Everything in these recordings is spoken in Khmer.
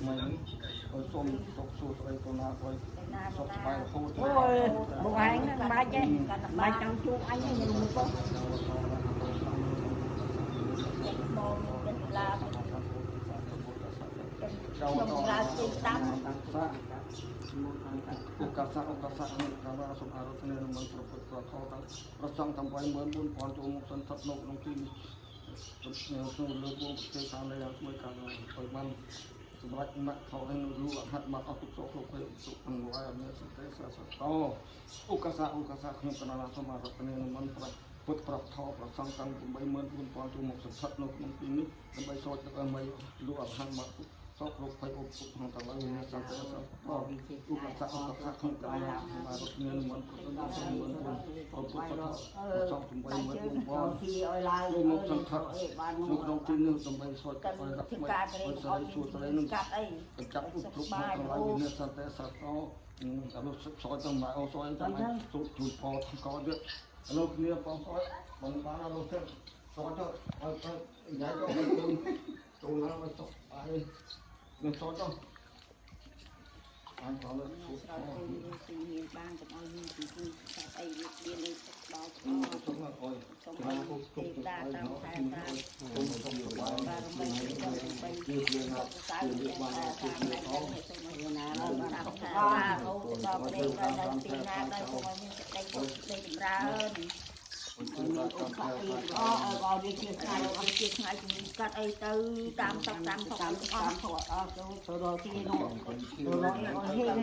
ថ្មីនេះឲ្យសូមសុខសួស្តីកូនណាឲ្យសុខសប្បាយរហូត អូយមកឯងមិនបាច់ទេមិនបាច់ចង់ជួបអញទេខ្ញុំមក មកមានឡាខ្ញុំឡាជិះតាម ឧកាសៈឧកាសៈនេះកាលសូមអារាធនានិមន្តព្រះពុទ្ធប្រធតាប្រសង់ទាំង84000ចូលមកសន្ធិដ្ឋនៅក្នុងទីនេះក្នុងលើពួងប្រទេសសាលាថ្មីកាលឲ្យបានសម្រាប់មគ្គខឲ្យនៅលូអហត្តមកអស់ទុកសុខគ្រប់ពេលសុខអង្វរមានសន្តិសាសតឧកាសៈឧកាសៈខ្ញុំកណ្ដាលសូមអារាធនានិមន្តព្រះពុទ្ធប្រធប្រសង់ទាំង84000ចូលមកសន្ធិដ្ឋនៅក្នុងទីនេះដើម្បីសូត្រទឹកឲ្យលូអហត្តមកសោកគ្រប់ភ័យឧបទុក្ខក្នុងតឡើយមានសន្តិសុខឧបសគ្គឧបសគ្គក្នុងកាលអារក្សមានមន្តប្រសិទ្ធមន្តពុទ្ធពុទ្ធសង្ឃ8 4 ស៊ីឲ្យឡើង ចូលមកសន្ធិដ្ឋ បាន នៅក្នុងទីនេះដើម្បីសូត្រ កាន់ ឲ្យរក ធ្វើ ថ្មី ការក្រេ ឲ្យ អត់ សួស្តីនឹង កាត់អី កញ្ចក់ឧបគ្រប់ក្នុងឡើយមានសន្តិសុខអឥឡូវសយទៅមកអូសយទៅមកទូជួយផលកោទៀតឥឡូវគ្នាបងសយបងបានឥឡូវទៅសយទៅឲ្យទៅញ៉ៃទៅចូលឡើងឲ្យសុខបាយនឹងសយទៅអញក៏លើសុខ ស្រោចទៅស៊ីមានបានកុំឲ្យមានពីគូកាត់អីវាមានអីដល់ សុខណាស់អើយ សូម ច្រើន ឲ្យ គុំគុំ ទេវតាតាមខែតា គុំសុខសប្បាយ បារមីទៅបី ជាជាណា សៅ ជា បា បាន ន ជា តាម ជា ខែ អង សូមឲ្យណាតាមខែតាអូដល់ព្រេងដល់ដល់ទីណាដល់សូមឲ្យមានសេចក្តីសុខសេចក្តីចម្រើន ជួយដល់កម្មការ អអឲ្យវាជា ថ្ងៃ ថ្ងៃ អស់ជាថ្ងៃជំងឺកាត់អីទៅតាមសឹកតាមសុក តាម ទាំងអ តាម ស់ ធអស់ទៅទៅរកទីនោះទៅរកហេ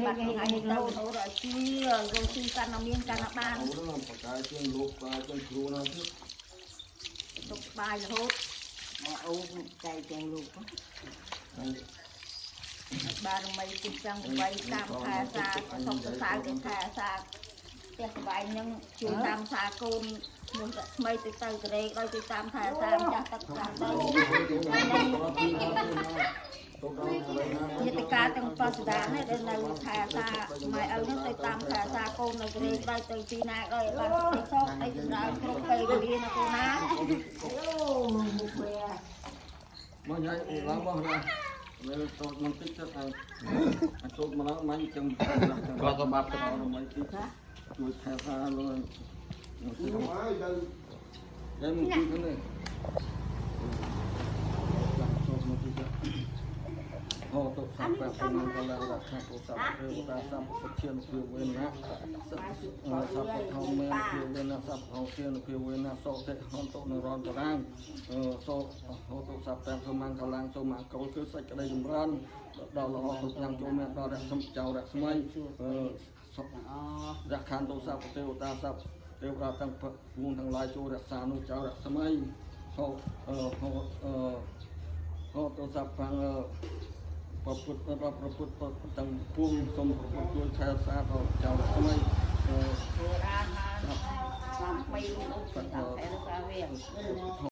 បាត់ ហេ ថ្ងៃ ហេ ទៅរហូតដល់ជារកស៊ីកាន់តែមានកាន់តែបាន អូនោះបកាយជាងលោកកាយជាងគ្រូណាទៀត សុខសប្បាយរហូត អូចៃទាំងលោក ហើយ បារមីគុណទាំង8តាមខែសាសុខសរសើរទៅខែសាផ្ទះសបាយនឹងជួយតាមសាកូននោះថ្មីទៅទៅក្រេកដោយជួយតាមខែសាចាស់ទឹកចាស់ទៅញាតិកាទាំងបស្ដានេះដែលនៅខែសាម៉ែឪនោះទៅតាមខែសាកូននៅក្រេកដោយទៅទីណាដោយបានសេចក្តីសុខអីចម្រើនគ្រប់ពេលវេលាណាកូនណា អូមុខវា មកញ៉ៃឡើងមកណាលើតូចមិនតិចទៅហើយតូចមកឡើងមិនចឹង គាត់ក៏បាត់ ទៅមិនតិចជួយថែសារលើមកទីតែមកទីនេះចូលមកទីហោតុសាប់បែបនឹងកលរខាពុសាប់ទេវតាសម្ពុទ្ធជានុភាវេណាសព្វធម្មមេនុភាវេណាសព្វហោជានុភាវេណាសោតិហន្តនរន្តរាងសោហោតុសាប់តាមសមានកលាំងសូមកោលគឺសេចក្តីចម្រើនដល់ល្អគ្រប់យ៉ាងចូលមានដល់រកសំចៅរស្មីសុខ អ រខានតុសាប់ទេវតាសព្វទេវតាទាំងពួងទាំងឡាយចូលរក្សានោះចៅរស្មីហោហោហោតុសាប់ខាង ប្រពុតដល់ប្រពុតទាំងពួងសូមប្រពុតជួយថែរក្សាដល់ចៅរស្មី ព្រោះអាហារតាមបីលោកតាមខែរសាវា